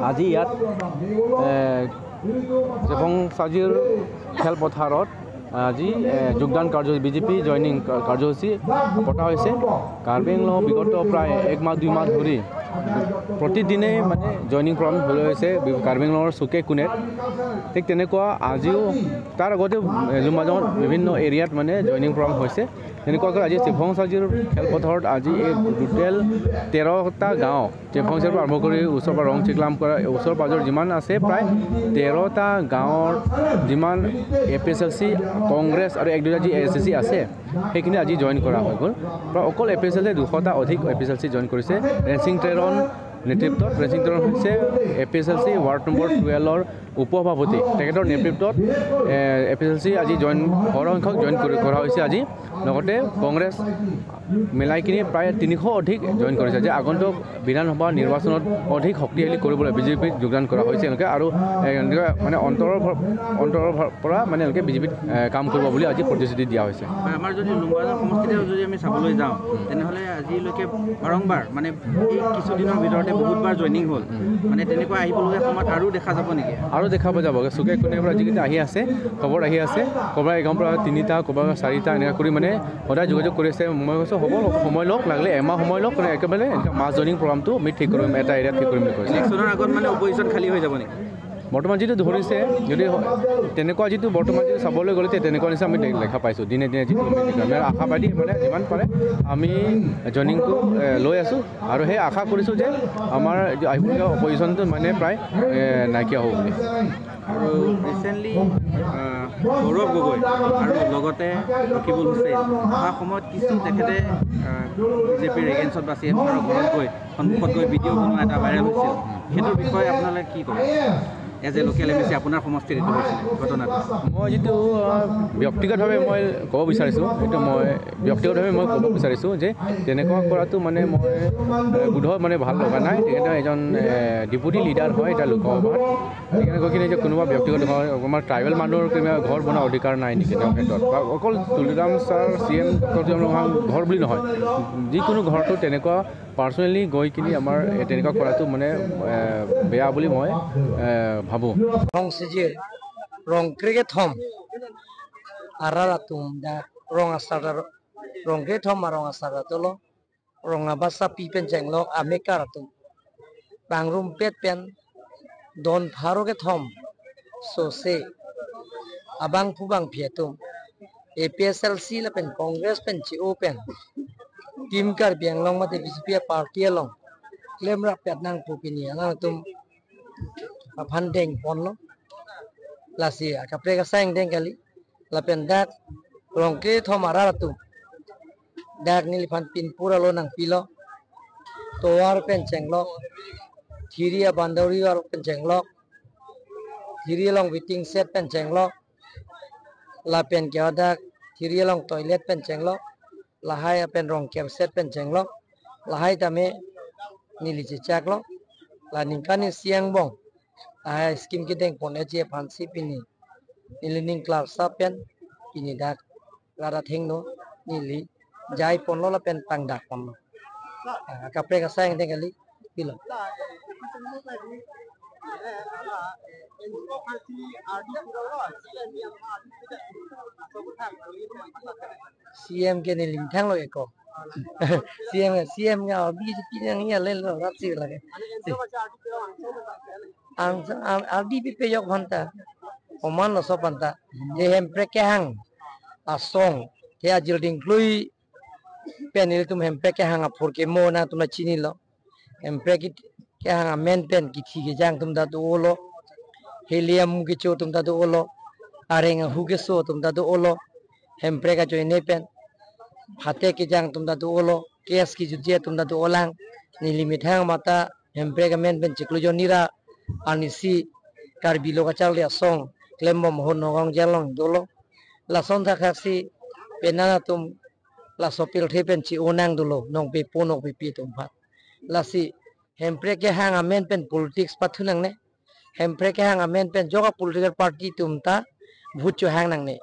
আজি ইয়াত চেপংচাজিৰ খেলপথাৰত আজি যোগদান কাৰ্যসূচী, বিজেপি জইনিং কাৰ্যসূচী পতা হৈছে। কাৰ্বি আংলং বিগত প্ৰায় এক মাহ দুই মাহ ধৰি প্ৰতিদিনেই মানে জইনিং প্ৰগ্ৰাম হৈ হৈছে কাৰ্বি আংলঙৰ চুকে কোণে। ঠিক তেনেকুৱা আজিও তাৰ আগতেও জুম্মাজঙত বিভিন্ন এৰিয়াত মানে জইনিং প্ৰগ্ৰাম হৈছে। তেনেকুৱাকৈ আজি চেপংচাজিৰ খেলপথাৰত আজি এই টোটেল 13টা গাঁও, চেপংচাজিৰ পৰা আৰম্ভ কৰি ওচৰ পৰা ৰং চিকলাম কৰা ওচৰ পাঁজৰ যিমান আছে প্ৰায় 13টা গাঁৱৰ যিমান A P S L C, Congress আৰু এক দুটা যি এছ এছ চি আছে সেইখিনি আজি জইন কৰা হৈ গ'ল। প্ৰায় অকল এ পি এছ এল চিয়ে 200টা অধিক A P S L C join কৰিছে। ৰেঞ্চিং টেৰন নেতৃত্বত, ৰেঞ্চিং টেৰন হৈছে A P S L C ward number 12ৰ উপসভাপতি, তেখেতৰ নেতৃত্বত A P S L C আজি জইন সৰহসংখ্যক জইন কৰা হৈছে আজি। লগতে কংগ্ৰেছ মিলাই কিনি প্ৰায় 300 অধিক জইন কৰিছে, যে আগন্তুক বিধানসভা নিৰ্বাচনত অধিক শক্তিশালী কৰিবলৈ বিজেপিত যোগদান কৰা হৈছে তেওঁলোকে। আৰু এনেকৈ মানে অন্তৰৰ পৰা মানে তেওঁলোকে বিজেপিত কাম কৰিব বুলি আজি প্ৰতিশ্ৰুতি দিয়া হৈছে। আমাৰ যদি লুম্বাজান সমষ্টিতে যদি আমি চাবলৈ যাওঁ তেনেহ'লে আজিলৈকে বাৰম্বাৰ মানে এই কিছুদিনৰ ভিতৰতে বহুতবাৰ জইনিং হ'ল, মানে তেনেকুৱা আহিবলগীয়া সময়ত আৰু দেখা যাব নেকি? আৰু দেখা পোৱা যাব। চুকে কোণে পৰা যিকেইটা আহি আছে খবৰ আহি আছে, ক'ৰবাত এগাঁৱৰ পৰা 3টা, ক'ৰবাত 4টা এনেকুৱা কৰি মানে সদায় যোগাযোগ কৰি আছে। মই কৈছোঁ হ'ব সময় লওক, লাগিলে এমাহ সময় লওক, মানে একেবাৰে এনেকুৱা মাছ জইনিং প্ৰগ্ৰামটো আমি ঠিক কৰিম, এটা এৰিয়াত ঠিক কৰিম বুলি কৈছে। ইলেকশ্যনৰ আগত মানে অপজিশ্যন খালী হৈ যাব নেকি? বৰ্তমান যিটো ধৰিছে, যদি তেনেকুৱা যিটো বৰ্তমান যিটো চাবলৈ গ'লে তেনেকুৱা নিচিনা আমি দেখা পাইছোঁ দিনে দিনে যিটো আমি আশাবাদী, মানে যিমান পাৰে আমি জইনিংটো লৈ আছোঁ আৰু সেই আশা কৰিছোঁ যে আমাৰ আহিবলগীয়া অপজিশ্যনটো মানে প্ৰায় নাইকিয়া হ'ব বুলি। আৰু ৰিচেণ্টলি গৌৰৱ গগৈ আৰু লগতে ৰকিবুল হুছেইন অহা সময়ত কিছু তেখেতে বিজেপিৰ এগেইনষ্টত বা চি এম ছাৰৰ ঘৰত গৈ সন্মুখত গৈ ভিডিঅ' বনোৱা এটা ভাইৰেল হৈছিল, সেইটোৰ বিষয়ে আপোনালোকে কি ক'ব? As a local M L C আপোনাৰ সমষ্টিত এইটো হৈছিলে ঘটনাটো। মই যিটো ব্যক্তিগতভাৱে মই ক'ব বিচাৰিছোঁ, সেইটো মই ব্যক্তিগতভাৱে মই ক'ব বিচাৰিছোঁ যে তেনেকুৱা কৰাটো মানে মই বোধহয় মানে ভাল লগা নাই। তেখেতে এজন ডেপুটি লিডাৰ হয় এতিয়া লোকসভাত, সেইকাৰণে গৈ কিনে যে কোনোবা ব্যক্তিগত ঘৰ, আমাৰ ট্ৰাইবেল মানুহৰ কিবা ঘৰ বনোৱাৰ অধিকাৰ নাই নেকি তেওঁৰ ক্ষেত্ৰত? বা অকল তুলিৰাম ছাৰ চি এম ঘৰ বুলি নহয়, যিকোনো ঘৰটো তেনেকুৱা পাৰ্চনেলি গৈ কিনি আমাৰ তেনেকুৱা কৰাটো মানে বেয়া বুলি মই ভাবোঁ। রংক্রিকে থম আরারা তুম দা রং আসার রংক্রে থম আর রং আসারা তোলো রঙা বাসা পি পেন চেংলো আমেকার তুম বাংরুম পেট পেন দন ফারোকে থম সোসে আবাং ফুবাং ফিয়ে তুম APSLC la pen Congress pen CO pen team kar biang long mate BJP party long klem ra pet nang pupini ana tum phan deng pon lo la si akapre ka sang deng kali la pen dak rong ke thomara tu dak nil phan pin pura lo nang pilo towar pen cheng lo thiria bandori ar pen cheng lo thiria long waiting set pen cheng lo la pen kya dak thiria long toilet pen cheng lo lahai pen rong kem set pen cheng lo lahai tame nili chak lo la ningkani siang bong lahai skim ki deng pon eje phansi pini nili ning club sa pen pini dak rada theng no nili jai pon lo la pen pang dak pon lo kapre ka sang deng ali pilo CM ke ni lim thang lo eko CM CM ga BJP nang ya le lo rat si lage ang RDP pe yok bhanta oman lo so bhanta je hem pre ke hang asong he ajil ding klui penil tum hem pre ke hang a phor ke mo na tum na chini lo hem pre ki ke hang a men pen ki thi ke jang tum da do lo helium ki cho tum da do lo areng hu ke so tum da do lo hem pre ka joine pen hate ki jang tum da do lo kes ki juje tum da do olang ni limit hang mata hem pre ka men pen chiklu jo nira anisi karbi lo ka chal ya song klem bom hon nogong jalong dolo la son tha khasi penana tum la sopil the pen chi onang dolo nong pe ponok pe pi tum phat la si hem pre ke hang amen pen politics pathunang ne hem pre ke hang amen pen joga political party tum ta bhut cho hang nang ne.